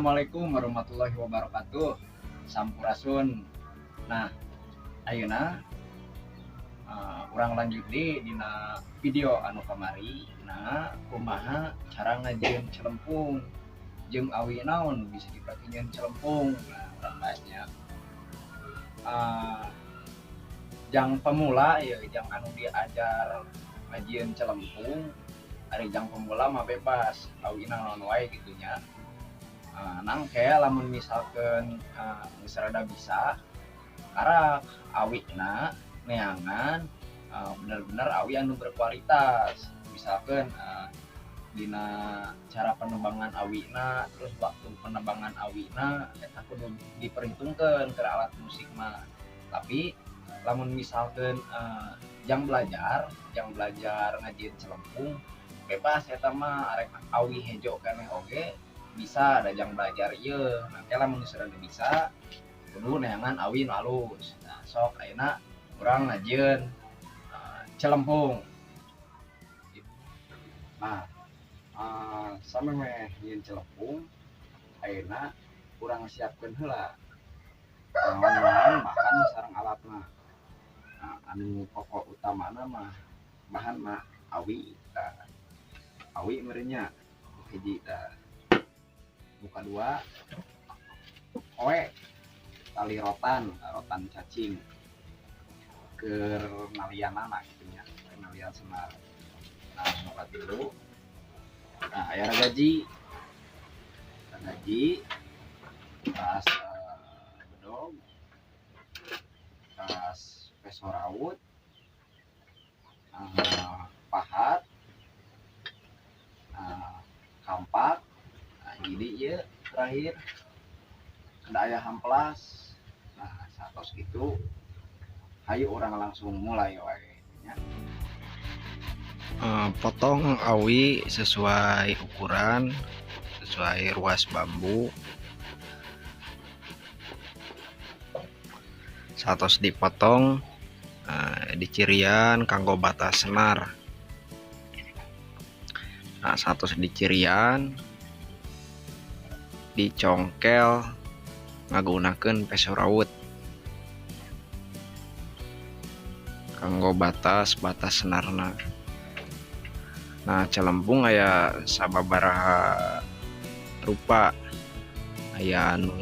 Assalamualaikum warahmatullahi wabarakatuh. Sampurasun. Nah, ayeuna urang lanjut di dina video anu kamari. Nah, kumaha cara ngajieun celempung jeung awi naon bisa dipake nyieun celempung. Nah, urang bahasnya. Jang pemula ya, jang anu diajar ngajieun celempung, ari jang pemula mah bebas awina naon wae gitu nya. Nang kayak lamun misalkan geus rada bisa karak awina neangan bener-bener awi anu berkualitas, misalkan dina cara penebangan awina, terus waktu penebangan awina eta kudu diperhitungkeun ke alat musik mah. Tapi lamun misalkan jang belajar ngajieun celempung bebas eta mah, arek awi hejo keneh oge bisa, ada jang belajar ieu. Nah, lamun geus rada bisa kudu neangan awi nu alus. Nah, sok ayeuna urang ngajieun celempung. Nah, samemeh nyieun celempung ayeuna urang siapkeun heula naon-naon bahan sareng alatna. Nah, anu pokok utamana mah bahan mah awi. Tah, awi meureun nya hiji tah. Buka dua koe tali rotan, rotan cacing keur nalianana gitu nya, keur nalian senar. Nah, nu katilu, nah aya ragaji, ragaji tas bedog, tas peso raut, pahat, kampak. Nah, jadi ieu terakhir ada aya hamplas. Nah, satos gitu hayu urang langsung mulai wae nya. Potong awi sesuai ukuran, sesuai ruas bambu. Satos dipotong, dicirian kanggo batas senar. Nah, satos dicirian dicongkel ngagunakeun peso raut kanggo batas batas senarna. Nah, celempung aya sababaraha rupa, aya anu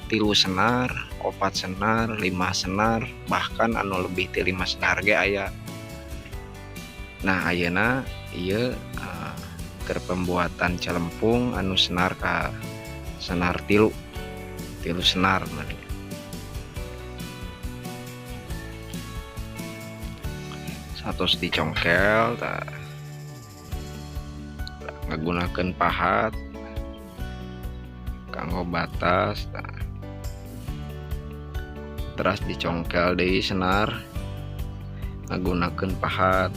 3 senar, 4 senar, 5 senar, bahkan anu lebih ti 5 senar ge aya. Nah, ayeuna ieu keur pembuatan celempung anu senar ka senar tilu senar. Satos dicongkel tah ngagunakeun pahat kanggo batas tah. Teras dicongkel deui senar ngagunakeun pahat.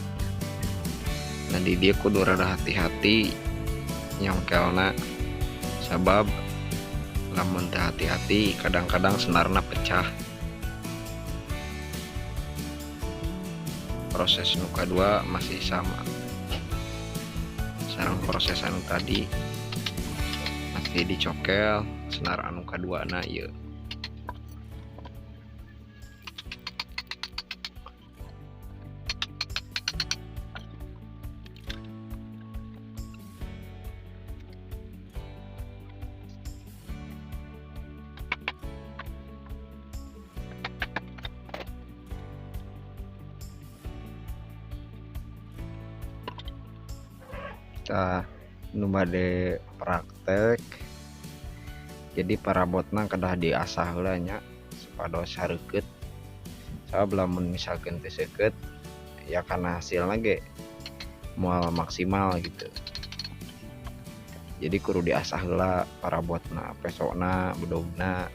Nah, di dieu kudu rada hati-hati nyongkelna, sabab lamun teu hati-hati kadang-kadang senarna pecah. Proses nu kadua masih sama sareng proses anu tadi, masih dicokel senar anu kaduana ieu. Tah, nu bade praktek, jadi parabotna kedah diasah heula nya supados hareukeut. Sabab lamun misalkeun teu seukeut ya kana hasilna ge moal maksimal gitu. Jadi kudu diasah heula parabotna, pesona, bedogna,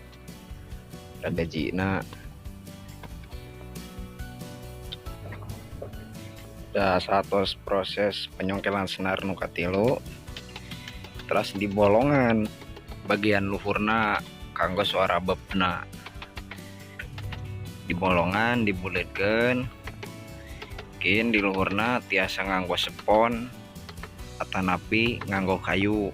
ragajina. Dah satos proses penyongkelan senar nu katilu, terus di bolongan bagian luhurna kanggo suara bebna. Di bolongan dibuletkeun, kin di luhurna tiasa nganggo sepon atanapi nganggo kayu.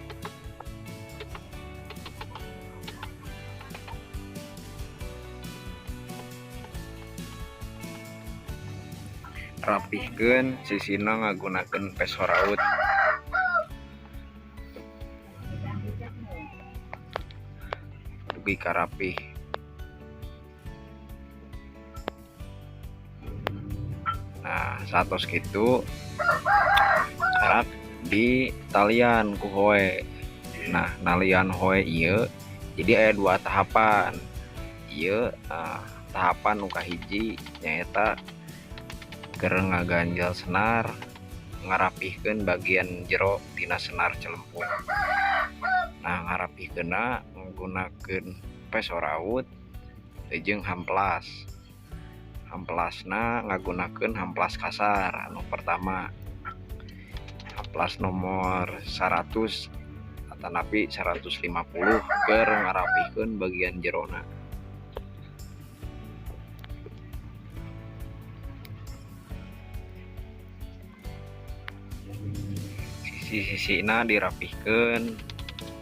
Rapihkeun sisina ngagunakeun peso raut. Dugi ka rapih. Nah, saatos kitu karak di talian ku hoe. Nah, nalian hoe ieu jadi aya dua tahapan. Ieu tahapan nu kahiji nyaeta keur ngaganjel senar, ngarapihkeun bagian jero tina senar celempung. Nah, ngarapihkeunna menggunakeun peso raut jeung hamplas. Hamplasna ngagunakeun hamplas kasar anu pertama. Hamplas nomor 100 atanapi 150 keur ngarapihkeun bagian jerona. Sisi-sisina dirapihkeun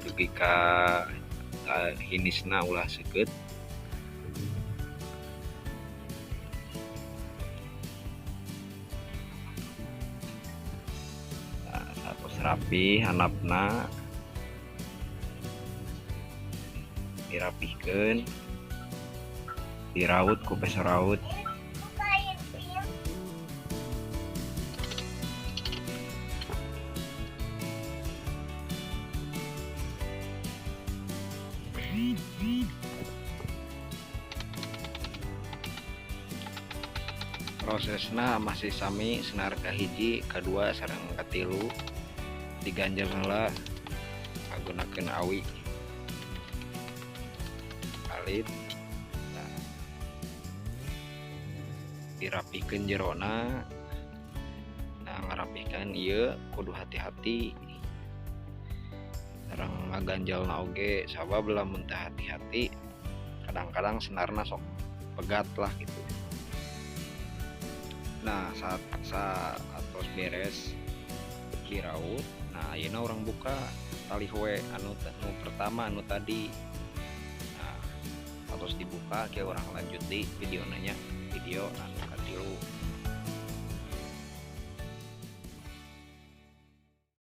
dugi ka hinisna ulah seukeut. Nah, satos rapi handapna dirapihkeun, diraut ku peso raut. Prosesna masih sami senar kahiji, kadua sareng katilu diganjel heula ngagunakeun awi alit. Nah, dirapihkeun jerona. Nah, ngarapihkeun ieu kudu hati-hati sareng ngaganjelna oge, sabab lamun teu hati-hati kadang-kadang senarna sok pegat lah gitu. Nah, saat atos beres diraut, nah ayeuna urang buka tali hoe anu pertama anu tadi. Nah, atos dibuka ke urang lanjut di video nanya video anu katilu.